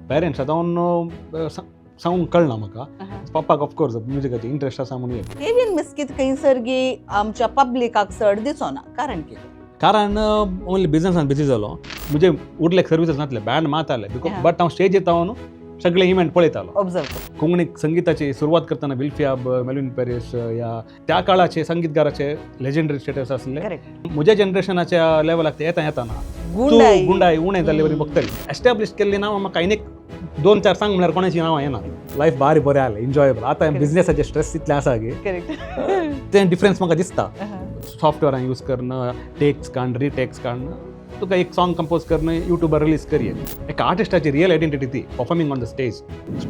Parents आतां सांगूंक कळना म्हाका. पप्पाक ऑफकोर्स म्युजिकाची इंट्रस्ट आसा म्हणून एक. केवीन मिस्कीत खंयसर गी आमच्या पब्लिकाक चड दिसोना, कारण कितें? कारण ओन्ली बिजनसान बिजी जालो. म्हणजे उरले सर्विसीस नासले, बँड मात आले because but हांव स्टेजीर रावन सगळे इव्हेंट पळयतालो. ऑब्झर्व. कोंकणी संगीताची सुरवात करतना विल्फियाब, मेलविन पॅरीस ह्या त्या काळाचे संगीतकाराचे लेजेंडरी स्टेटस आसले. म्हज्या जनरेशनाच्या लेवलाक ते येता येताना तूं गुंडाई. गुंडाई उणें जाल्ले वरी बघतली. एस्टॅब्लिश केल्ली नांवां म्हाका आनीक दोन चार सांग म्हळ्यार कोणाची नांवां येना. लायफ बारी बरें आसलें, एन्जॉयेबल. आतां बिजनेसाचें स्ट्रेस इतलें आसा की तें डिफरन्स म्हाका दिसता. सॉफ्टवेअरां यूज करून टेक्स काडून, रिटेक्स काडून, तुका एक सॉंग कंपोज करून युट्यूबार रिलीज करये. एका आर्टिस्टाची रियल आयडेंटिटी ती performing on the stage.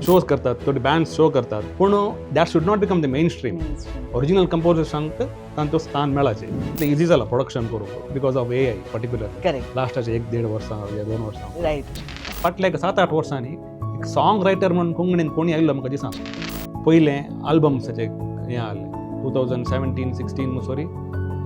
Shows करतात, थोडे बँड्स शो करतात, पूण that should not become the main stream. Original कंपोजर्सांक तांचो स्थान मेळाचें. इतलें इजी जालां प्रोडक्शन करूंक because of AI particular. लास्टाचे एक देड वर्सां या 2 वर्सां. फाटल्या एक 7-8 वर्सांनी एक सॉंग रायटर म्हणून कोंकणीन कोणी आयिल्लो म्हाका दिसना. पयलें आल्बम्साचें हें आहलें 2017 16, सॉरी,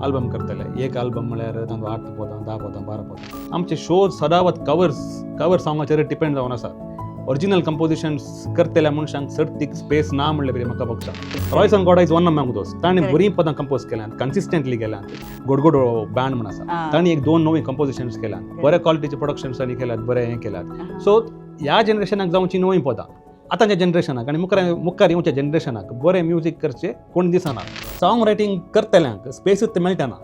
आल्बम करतले. एक आल्बम म्हळ्यार तांकां आठ पदां, 10 पदां, 12 पदां. आमचे शोज सदांच कवर्स, कवर सॉंगाचेर डिपेंड जावन आसात. ओरिजिनल कंपोजिशन्स करतल्या मनशांक सर्तीक स्पेस ना म्हणलें बरी म्हाका भोगता. रॉयसन गॉडा is one among those. ताणें बरीं पदां कंपोज केल्यांत, कन्सिस्टंटली केल्यांत. गोडगोडो बँड म्हण आसा, ताणें एक दोन नवीं कंपोजिशन्स केल्यात, बऱ्या क्वॉलिटीचे प्रोडक्शन्स तांणी केल्यात, बरें हें केल्यात. सो ह्या जनरेशनाक जावची नवीं पदां आतांच्या जनरेशनाक आनी मुखार मुखार येवच्या जनरेशनाक बरें म्युजीक करचें कोण दिसना. सॉंग रायटींग करतल्यांक स्पेसूच मेळटना.